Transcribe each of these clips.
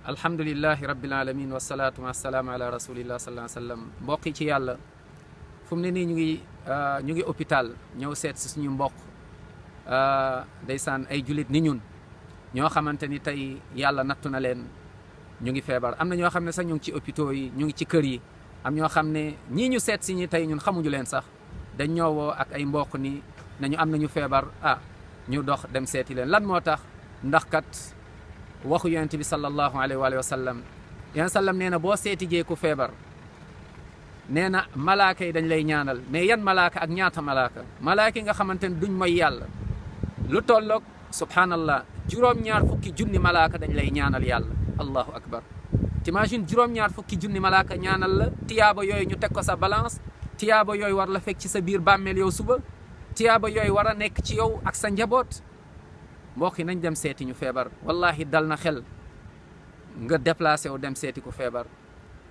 alhamdulillahi rabbil alamin wasalaatu wasalaamu ala rasulillah sallallahu alayhi wa sallam mbokk yi ci yàlla fu mu ne nii ñu ngi hôpital ñëw seet si suñu mbokk ndeysaan ay julit ni ñun ñoo xamante ni tey yàlla nattu na leen ñu ngi feebar am na ñoo xam ne sax ñu ngi ci hôpitaux yi ñu ngi ci kër yi am ñoo xam ne ñii ñu seet si ñi tey ñun xamuñu leen sax dañ ñëwoo ak ay mbokk ni nañu am nañu feebar ñu dox dem seeti leen lan moo tax ndax kat waxu yonent bi sallallahu alayhi wa sallam yonent sallam nee na boo seeti jee ku feebar nee na malaaka yi dañ lay ñaanal mais yan malaaka ak ñaata malaaka yi nga xamante ne duñ mooy yàlla lu tolloog subhanallah juróom-ñaar fukki junni malaaka dañ lay ñaanal yàlla allahu akbar t'imagine juróom-ñaar fukki junni malaaka ñaanal la tiyaaba yooyu ñu teg ko sa balance tiyaaba yooyu war la fekk ci sa biir bàmmeel yow suba tiyaaba yooyu war a nekk ci yow ak sa njaboot mbokk yi nañ dem seeti ñu feebar wallahi dal na xel nga déplacé wu dem seeti ku feebar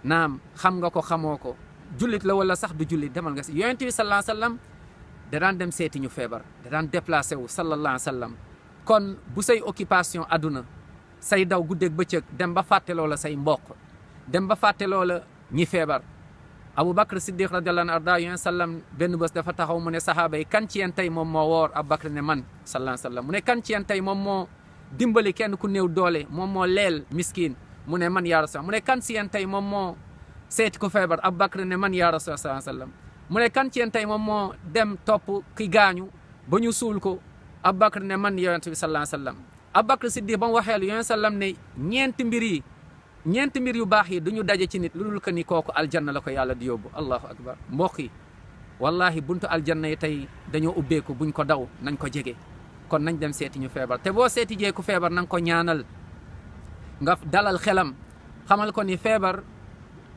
naam xam nga ko xamoo ko jullit la wala sax du jullit demal nga si yonent bi sallallahu alayhi wa sallam da daan dem seeti ñu feebar da daan déplacé wu sallallahu alayhi wa sallam kon bu say occupation aduna say daw guddeeg bëccëg dem ba fàtteloo la say mbokk dem ba fàtteloo la ñi feebar Abu Bakr Siddiq radiyallahu anhu arda yonent sallam benn bés dafa taxaw mu ne sahaaba yi kan ci yéen tey moom moo woor Abu Bakr ne man sallallahu alayhi wa sallam mu ne kan ci yéen tey moom moo dimbali kenn ku néew doole moom moo leel miskin mu ne man yaa Rasul mu ne kan ci yéen tey moom moo seeti ku feebar Abu Bakr ne man yaa Rasul sallallahu alayhi wa sallam mu ne kan ci yéen tey moom moo dem topp ki gaañu ba ñu suul ko Abu Bakr ne man yonent bi sallallahu alayhi wa sallam Abu Bakr Siddiq ba mu waxeel yonent sallam ne ñeenti mbir yu baax yi duñu daje ci nit lu dul que ni kooku aljanna la ko yàlla di yóbbu allahu akbar mbokk yi wallahi buntu aljanna yi tey dañoo ubbeeku buñ ko daw nañ ko jege kon nañ dem seeti ñu feebar te boo seeti jee ku feebar na nga ko ñaanal nga dalal xelam xamal ko ni feebar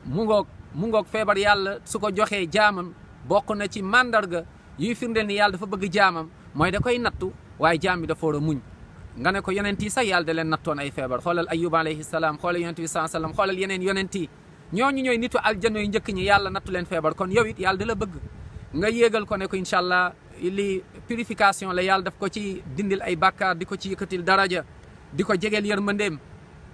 mu ngoog feebar yàlla su ko joxee jaamam bokk na ci mandarga yuy firndeel ni yàlla dafa bëgg jaamam mooy da koy nattu waaye jaam bi dafa war a muñ nga ne ko yonent yi sax yàlla da leen nattoon ay feebar xoolal ayub alayhi salaam xoolal yonent bi sallallahu alayhi wasallam xoolal yeneen yonent yi ñooñu ñooy nitu aljanna yu njëkk ñi yàlla nattu leen feebar kon yow it yàlla da la bëgg nga yéegal ko ne ko incha allah li purification la yàlla daf ko ci dindil ay bàkkaar di ko ci yëkkatil daraja di ko jegeel yërmandeem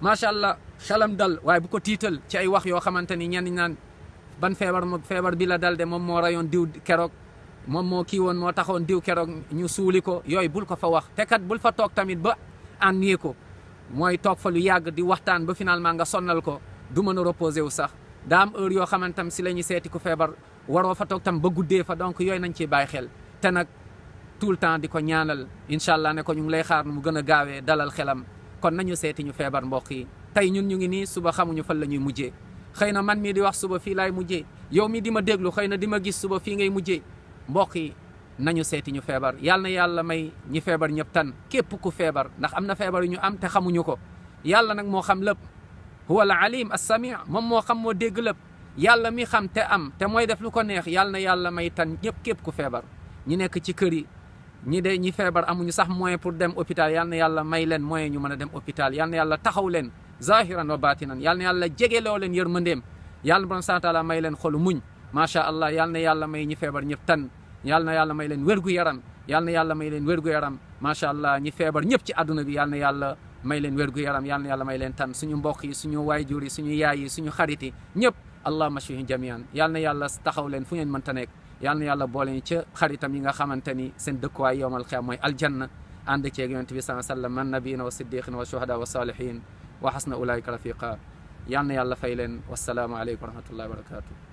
macha allah xelam dal waaye bu ko tiital ci ay wax yoo xamante ni ñenn naan ban feebar bi la dal de moom moo rayoon diw keroog moom moo kii woon moo taxoon diw keroog ñu suuli ko yooyu bul ko fa wax te kat bul fa toog tamit ba àndee ko mooy toog fa lu yàgg di waxtaan ba finalement nga sonnal ko du mën a reposé wu sax daa am heure yoo xamante tam si la ñuy seeti ku feebar waroo fa toog tam ba guddee fa donc yooyu nañ ciy bàyyi xel te nag tout le temps di ko ñaanal incha allah ne ko ñu ngi lay xaar nu mu gën a gaawee dalal xelam kon nañu seeti ñu feebar mbokk yi tey ñun ñu ngi nii suba xamuñu fan la ñuy mujjee xëy na man mii di wax suba fii laay mujjee yow mii di ma déglu xëy na di ma gis suba fii ngay mujjee mbokk yi nañu seeti ñu feebar yàlla na yàlla may ñi feebar ñëpp tan képp ku feebar ndax am na feebar yu ñu am te xamuñu ko yàlla nag moo xam lépp huwa al alim as-sami' moom moo xam moo dégg lépp yàlla mi xam te am te mooy def lu ko neex yàlla na yàlla may tan ñëpp képp ku feebar ñi nekk ci kër yi ñi feebar amuñu sax moyen pour dem hôpital yàlla na yàlla may leen moyen ñu mën a dem hôpital yàlla na yàlla taxaw leen zahiran wa batinan yàlla na yàlla jegeloo leen yërmandeem yàlla borom subhanahu wa ta'ala may leen xolu muñ macha allah yàlla na yàlla may ñi feebar ñëpp tan yàlla na yàlla may leen wérgu yaram yàlla na yàlla may leen wérgu yaram macha allah ñi feebar ñëpp ci àdduna bi yàlla na yàlla may leen wérgu yaram yàlla na yàlla may leen tan suñu mbokk yi suñu waayjur yi suñu yaay yi suñu xarit yi ñëpp allahumma shfihim jamian yàlla na yàlla taxaw leen fu ngeen mënta nekk yàlla na yàlla boole ñu ca xaritam yi nga xamante ni seen dëkkuwaay yowmal xiyaam mooy aljanna ànd ceeg yonent bi sallallahu alayhi wa sallam man nabiyina wa siddiqin wa shuhada wa salihin wa hasna ulaika rafiqa yàlla na yàlla fay leen wassalaamu aleykum wa rahmatullahi wa barakatuh